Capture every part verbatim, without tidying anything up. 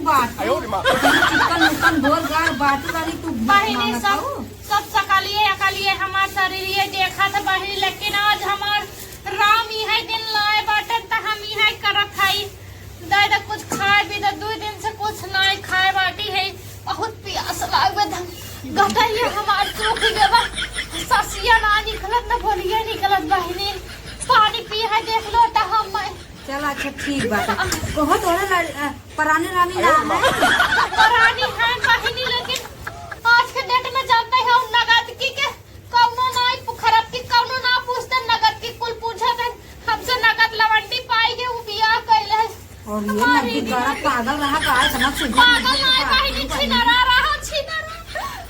बाटू। चिकन मुकन गोर गार बाटू रानी, तू बहिनी, मांगत सब, हऊ? सब सकलिए अकलिए हमार शरीरिए देखत बहिनी, लेकिन आज हमार राम इहे दिन लाए बाटन त हम इहे करत हई। दे दे कुछ खाए भी दे, दुइ दिन से कुछ नाई खाए बाटी है, बहुत पियास लागबे धन। गटइया हमार सूख गबा, ससिया ना निकलत न बोलिया निकलत बहिनी। पानी पी है देख लो त हम चल, अच्छा, ठीक बा। कहो, तोहरे लड़-, अ, परानी रानी ना है? परानी है बहिनी, लेकिन आज के डेट में जानते हो, नगद की के कौनो ना खराब की कौनो ना पूछते, नगद की कुल पूछत है। हमसे नगद लवंडी पाई के उ बियाह कैले है। और ये हमारी नगदी बड़ा पागल रहा का, समझ से पागल ना है बहिनी, छिनरा रहा, छिनरा।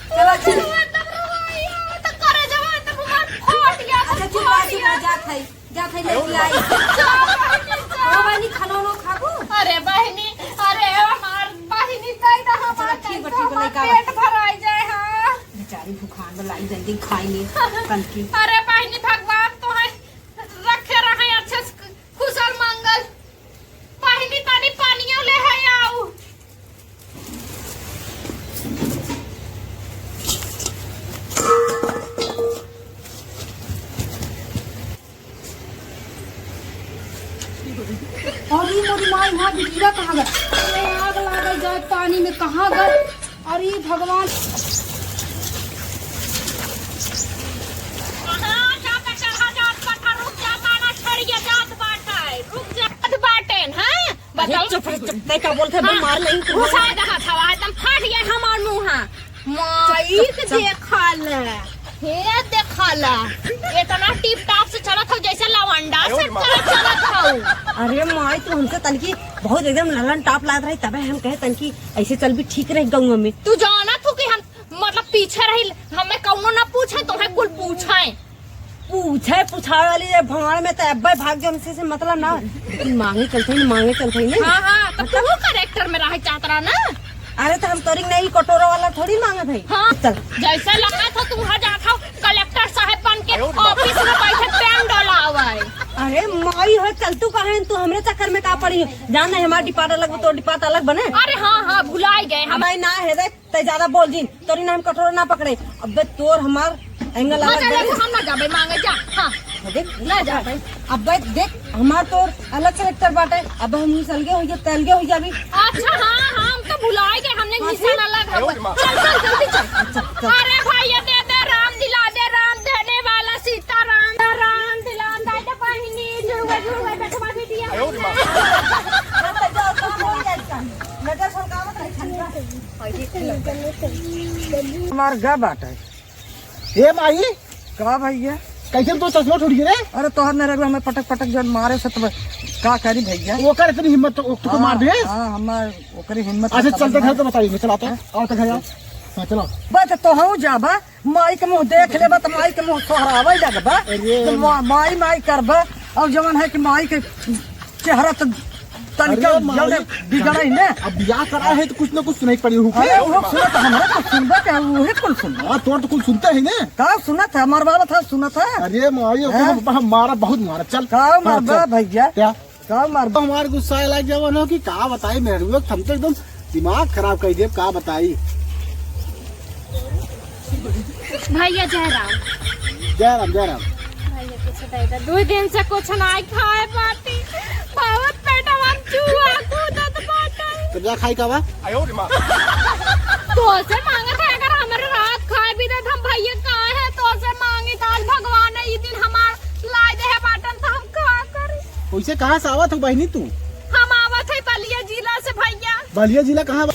चलो, चलो। एकदम रोवाई आवत, करे जवा एकदम हमार फट गया, अच्छा, चुप रह, फट गया। चुप रह, जात है। जा खाई लेके आई। जा बहिनी, जा। ओ बहिनी, खाना वाना खाबू? अरे बहिनी, अरे हमार बहिनी, दे दे हमार चलो, ठीक बा, ठीक बा, हमार लइका पेट बा। भराई जाए, हाँ। बेचारी भुखान बा, लाई जल्दी खाई ले, कनकी। अरे बहिनी, भगवान तोहे रखे रहे अच्छे से, कुशल मंगल। बहिनी, तनी पानियो ले है आऊ। अरे मोरी माई, हमार बिटिया कहाँ गए? अरे आग लागल जाए पानी में, कहाँ गए? अरे भगवान। कहाँ जाता चढ़ा जात पत्थर, रुक जा, माना छड़िया जात बाटे, रुक जात बाटे, हैं? बताओ। अरे चुप रे, चुप, तै का बोलत है, बे, हाँ। मार लेंगे। घुसा दहा छवा, एकदम फाट गया हमार मुँह, हाँ। माई के चुप, चुप। देखा ले, हे देखा ले, इतना टिप टाप से चलत हो जैसे लवंडा से चलत, चलत हो। अरे माई, तू हमसे तनकी बहुत एकदम ललन टाप लागत रही, तबे हम कहे तनकी ऐसे चल भी ठीक रही गाँव में। तू जानत हो कि हम मतलब पीछे रही, हमें कौनो ना पूछे, तुम्हें कुल पूछे। पूछे, पूछावे वाली ये भाड़ में तो अब्बे भाग जो हमसे, से मतलब ना। लेकिन मांगे चलते ही, मांगे चलते ही नहीं। हाँ, हाँ, तो तू character में रहे चाहत रहा ना। अरे तो हम तोरी नहीं कटोरा वाला थोड़ी मांगत है। हाँ, चल। जैसे लगा था तू वहाँ जात हो कलेक्टर साहब बन के office में बैठे पेन डोलावे। अरे माई हो, चल तू कहे तू हमरे चक्कर में का पड़ी हो? जान नहीं हमार department अलग, तो department अलग बने। अरे हाँ, हाँ, भुलाई गए हम। हमारे ना है रे। तै ज्यादा बोल दिन, तोरी नाम कटोरा ना पकड़े। अबे तोर हमार angle अलग मजा बा। लेके हम ना जाबे मांगे जा। हाँ। देख, ना जाबे। अबे देख, हमार तोर अलग character बाटे। अब हम निसलगे हो जा, तैलगे हो जाबी। अच्छा, हाँ, हाँ, हम तो भुलाए गए, हमने हाँ, निशान फिर? अलग हवे। चल, चल, जल्दी चल। अच्छा, चल। अरे भैया, दे दे राम, दिला दे राम, देने वाला सीताराम, राम दिला दे, दे बहिनी, जुड़वे, जुड़वे, बैठवा भी दिया। नजर सलगावत रहे। हमार गा बाटे। ए माई, का भैया? कैसे तो चश्मा टूट गया रे? अरे तोहर नरगवा हमें पटक पटक जौन मारे से तो का करी भैया? ओकर इतनी हिम्मत तो, तो हाँ, मार दे। हाँ, हमार ओकरी हिम्मत अच्छा, खत्म चलते है। घर तो बताइए, चला तो। हाँ? आओ तो घर आओ। हाँ, चलो। बस तो हम जाबा, माई के मुँह देख लेबा तो माई के मुँह सोहरावे लगबा। अरे। तो मा-, माई माई करबा, और जवन है कि माई के चेहरा तो तनिका अरे माई, जौने बिगड़े ही ना। अब बियाह करा है तो कुछ ना कुछ सुनाई पड़ी होगी। अरे वो सुनत है, हमरा तो सुनबे के, वही कुल सुन। हाँ, तोर तो कुल सुनते ही ना। का सुनत है? हमार बाबा था, सुनत है। अरे माई, ओके, हाँ? हम, हम मारा, बहुत मारा, चल। का हाँ, मारबा चल। भैया? क्या? का मारबा? हमार गुस्सा लग जावा ना कि का बताई मेहरुआ, हम तो एकदम दिमाग खराब कर दिए, का बताई। भैया जय राम। जय राम, जय राम। भैया कुछ दे दे, दो दिन से कुछ नाई खाए पाती, बहुत पेटवा में चूहा कूदत बाटे। तो जा खाई का बा? तोसे मांगत है, अगर हमरे रात खाए भी देत हम भैया काहे तोसे मांगी, तो आज भगवान ने ई दिन हमार लाए दे है बाटन, तो हम का करी? वैसे कहाँ से आवत हो बहिनी तू? हम आवत है बलिया जिला से भैया। बलिया जिला कहाँ बा?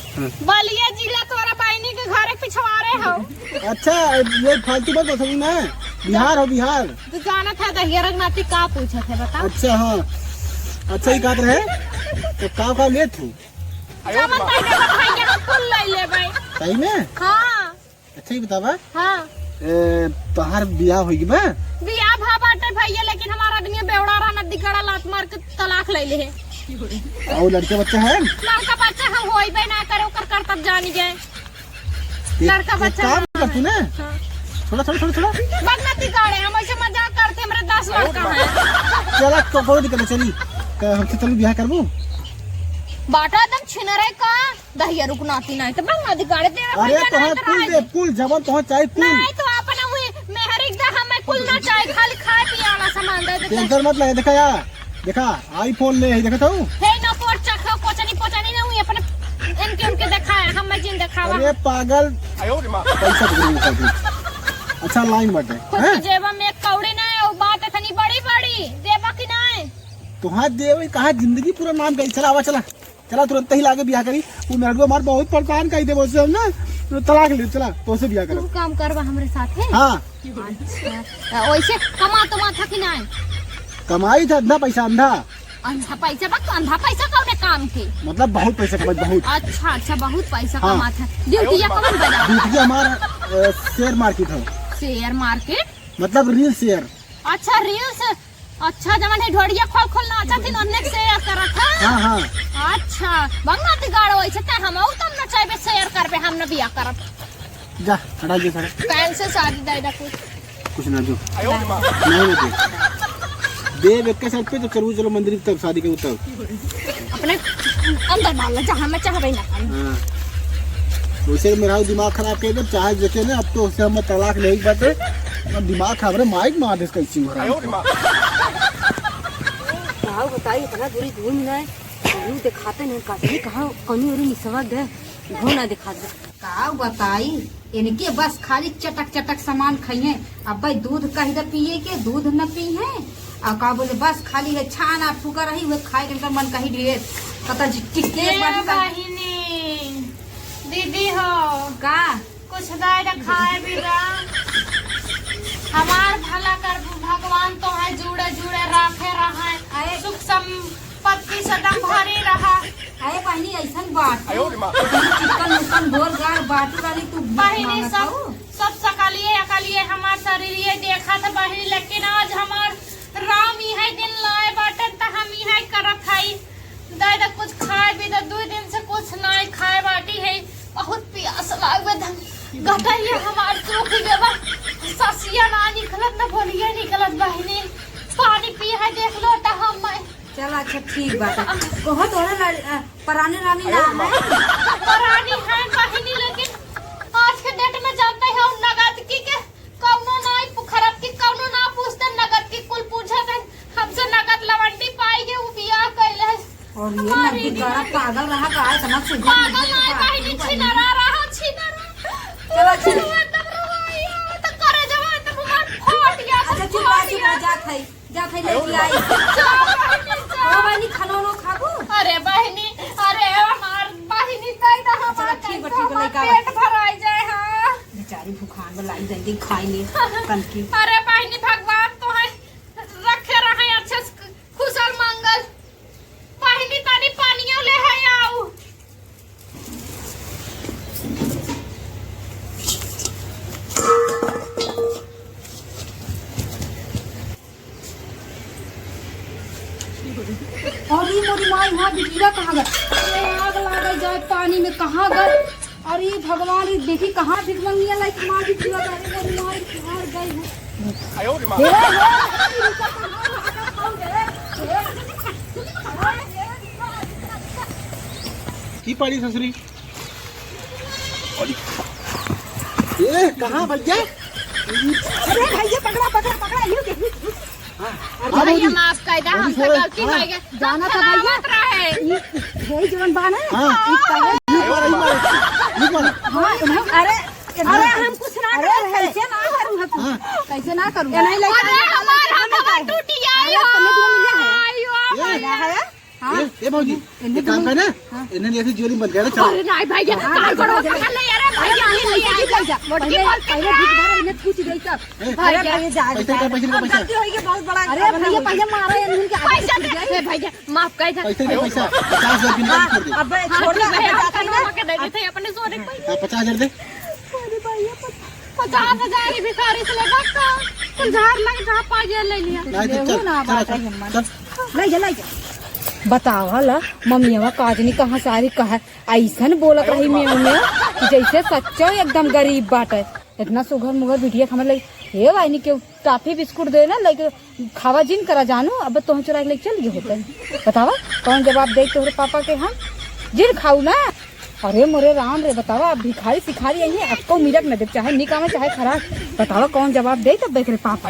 बलिया जिला तोरा बहिनी के घरे पिछवारे हो। अच्छा, ये फालतू मत बताओ ना। बिहार हो, बिहार। तू जानत है दहिया रंगनाथी का पूछत है, बता। अच्छा, हाँ। अच्छा, ये कहत रहे, तो का का लेत हो? जवन तै देबा भैया, हम कुल ले लेबै। सही में? हाँ। अच्छा, ये बतावा। हाँ। ए, तोहार बियाह होई बा? बियाह भा बाटे भैया, लेकिन हमार आदमी बेवड़ा रहा, नदी गड़ा लात मार के तलाक ले ले। और लड़का बच्चा है? लड़का बच्चा हम होइबे ना करे, ओकर करतब जानी जाए। एक, लड़का एक बच्चा काम ना कर तू है। ना। हाँ। थोड़ा, थोड़ा, थोड़ा, थोड़ा। बदमाशी करे, हम ऐसे मजाक करते, हमरे दस लड़का है। चला, को-, कोई दिक्कत नहीं, चली। तो हमसे चलू बियाह करबू? बाटा एकदम छिनरे का। दहिया रुकनाती नाहीं, तो बंगला दिगाड़े देवे अरे, भैया, तोहे नाहीं तो कुल रहे दे, दे। कुल, जवन तोहे चाही, कुल। नाहीं, तो अपना वही मेहर एक दा हमें कुल ना चाही, खाली खाए पिए वाला सामान दे दे। Tension मत ले, देखा यार, देखा, iPhone ले, देखा तो। हे, ना पोट चखो, कोचनी, पोचनी ना हुई, अपने इनके, उनके देखा है, हमें जिन देखावा। अरे, पागल। आयो रे माँ। पैसा दे दे, पैसा दे। अच्छा, line बाटे, खुद हैं? जेबा में एक कौड़ी ना है, वो बात इतनी बड़ी, बड़ी, देबा कि नाहीं? तोहार देवे, कहाँ जिंदगी पूरा नाम करी, चला, आवा, चला। चला, तुरंत ही लागे बियाह करी। वो मेहरुआ हमार बहुत परेशान करी देबो से हम ना। तो तलाक ले, चला, तोसे बियाह करब। तू काम करबा हमरे साथे? हाँ। अच्छा, तो वैसे कमा तो माथा कि नाहीं? कमाई था अंधा पैसा, अंधा। अंधा पैसा बा, तो अंधा पैसा कौने काम के? मतलब बहुत पैसा कमाई, बहुत। अच्छा, अच्छा, बहुत पैसा हाँ। कमात है। ड्यूटिया कौन बना? ड्यूटी हमार, अ, share market है। Share market? मतलब reel share। अच्छा, reels। अच्छा, जवन है ढोड़िया खोल खोल नाचत हिन, ओन्ने के share करत है? हाँ, हाँ। अच्छा, बंगला तिगाड़ो, ऐसे ते हम और तब नचाइबे, share करबे, हम न बिया करब। जा, हटा दे सारा। Cancel शादी दायदा कुछ। कुछ ना दो। नहीं, नहीं दे। देब एक शर्त पे तो चलू, चलो मंदिर तब शादी करू तब। अपने अंदर डाल ले, जहाँ मैं चाहबे ना करूँ। हाँ। वैसे मेरा दिमाग खराब कर दे, चाहे देखे ना, अब तो उससे हम तलाक नहीं बाटे। अब दिमाग खराब रे, माइक मार दे कैसी हो रहा है। का बताई, इतना दूरी दूर में है, कहीं देखाते नहीं, कहीं कहाँ, कहीं उरी निसवा गए, घो ना दिखा दे। का बताई, इनके बस खाली चटक चटक सामान खाइए। अब भाई दूध कह दे पिए के, दूध न पी है। और का बोले, बस खाली है छाना फूका रही, वह खाए के मन कही ढेर। पता जी टिक के ए बाटी का बहिनी, दीदी हो। का? कुछ दाई रे खाए भी दा। हमार भला करबू, भगवान तोहे जुड़े जुड़े राखे रहे। आए। सुख संपत्ति सदा भरी रहा। अरे बहिनी, ऐसन बात है। आयो रे माँ। चिकन मुकन गोर गार बाटू रानी, तू भीख बहिनी, मांगत सब, हऊ? सब सकलिए अकलिए हमार शरीरिए देखत बहिनी, लेकिन आज हमार राम इहे दिन लाए बाटन त हम इहे करत हई। दे दे कुछ खाए भी दे, दुई दिन से कुछ नाई खाए बाटी है, बहुत पियास लागबे धन। गटैया हमार सूख गवा, ससिया ना निकलत, ना बोलिया निकलत बहिनी। पानी पी है, देख लो त हम मैं चल, अच्छा, ठीक बात है। कहो तोहरा लड़-, अ, परानी रानी ना है? परानी है बहिनी, लेकिन आज के date में जानते हो, नगद की के कौनो ना पु-, खराब की कौनो ना पूछते, नगद की कुल पूछत है। हमसे नगद लवंडी पाई के वो बियाह कैले है। और ये हमारी नंदी दीदी। गाड़ा पागल रहा का, इतना सुंदर पागल लड़की ना है का बहिनी, आदमी छिनरा रहा, छिनरा। चलो, चलो। एकदम रोवाई आवत, करे जवा एकदम हमार फट गया, अच्छा, चुप रह, फट चुप रह, गया। जात है। जा खाई लेके आई। जा बहिनी, जा। ओ बहिनी, खाना वाना खाबू? अरे बहिनी, अरे हमार बहिनी, दे दे हमार चलो, ठीक बा, ठीक बा, हमार लइका पेट भराई जाए, हाँ। बेचारी भुखान बा, लाई जल्दी खाई ले, कनकी। अरे बहिनी, भगवान तोहे रखे रहे अच्छे से, कुशल मंगल। बहिनी, तनी पानियो ले है आऊ। अरे मोरी माई, वहाँ बिटिया कहाँ गए? अरे आग लागे जाए पानी में, कहाँ गए? अरे भगवान, ये देखी कहाँ भिखमंगिया लाइक मार बिटिया गए। अरे मोरी माई, कहाँ गए हो? आयो रे माँ। हे, हे, हे, हे, हे। की पाड़ी ससुरी? ए, कहाँ भैया? अरे भैया, पकड़ा, पकड़ा, पकड़ा, ये देखिए। हाँ, अरे हाँ, भैया, भौजी। माफ कर दे, भौजी, हमसे छोड़ो। गलती हाँ। हो गई। जाना था भैया। मत रहे। ये, ये जवन बान है। हाँ। ये पहले ये मारा, ये मारा, ये मारा। हाँ, अरे, अरे, हम कुछ ना अरे, करे। कैसे ना करूँ हम? हाँ। कैसे ना करूँ? ये नहीं लेके अरे, आया, हमार हम हथवा टूट गया अरे, हो। तुम्हें जो मिला है। आयो, ये आयो। हाँ। ए, ए भौजी, इन्हें एक काम दोनों कर ना, हाँ। इन्हें ऐसे जेल में बंद कर, चलो। अरे नहीं भैया, हाँ, कान पकड़ ले, अरे भैया, अरे भैया, भैया, भैया, भैया, भैया, पहले, पहले भीख भर, इन्हें पूछ दे तब। ए, भैया, भैया, जा, पैसे जा। का, पैसे का, पैसा। गलती होई के बहुत बड़ा अरे भैया, पहले मारा है इनके आदत पैसा छूट दे, गई। ए भैया, माफ कर दे। पैसे का, पैसा, पचास हजार दिन का छोड़ दे। अबे, हाँ, छोड़ दे, ठीक है, हम जाते हैं। कनवा के दे देते हैं अपने सोने के पैसे। हाँ, पचास हजार दे। अरे भैया, पचास हजार ही भिखारी से लेबा का? कुल झाड़ लग, झाड़ पा गया, ले लिया। नहीं, तो चल, ना चल, बात चल, है, हिम्मत। चल। ले जा, ले जा। बतावा ला, मम्मियावा काजनी कहाँ सारी कहा, ऐसन बोलत रही मेव मेव कि जैसे सच्चो एकदम गरीब बाटे। इतना सुघर मुघर बिटिया के हमरे लगे, हे वाइनी के टाफी बिस्कुट दे ना, लगे खावा जिन करा जानू, अब तोहे चुरा के लेके चल गए होते। बतावा, कौन जवाब दे तोहरे पापा के हम? जिन खाऊ ना। अरे मोरे राम रे, बतावा, अब भिखारी सिखारी आई है, अक्को मिरक न दे, चाहे निक आवे, चाहे खराब। बतावा, कौन जवाब दे, तब देख रे पापा।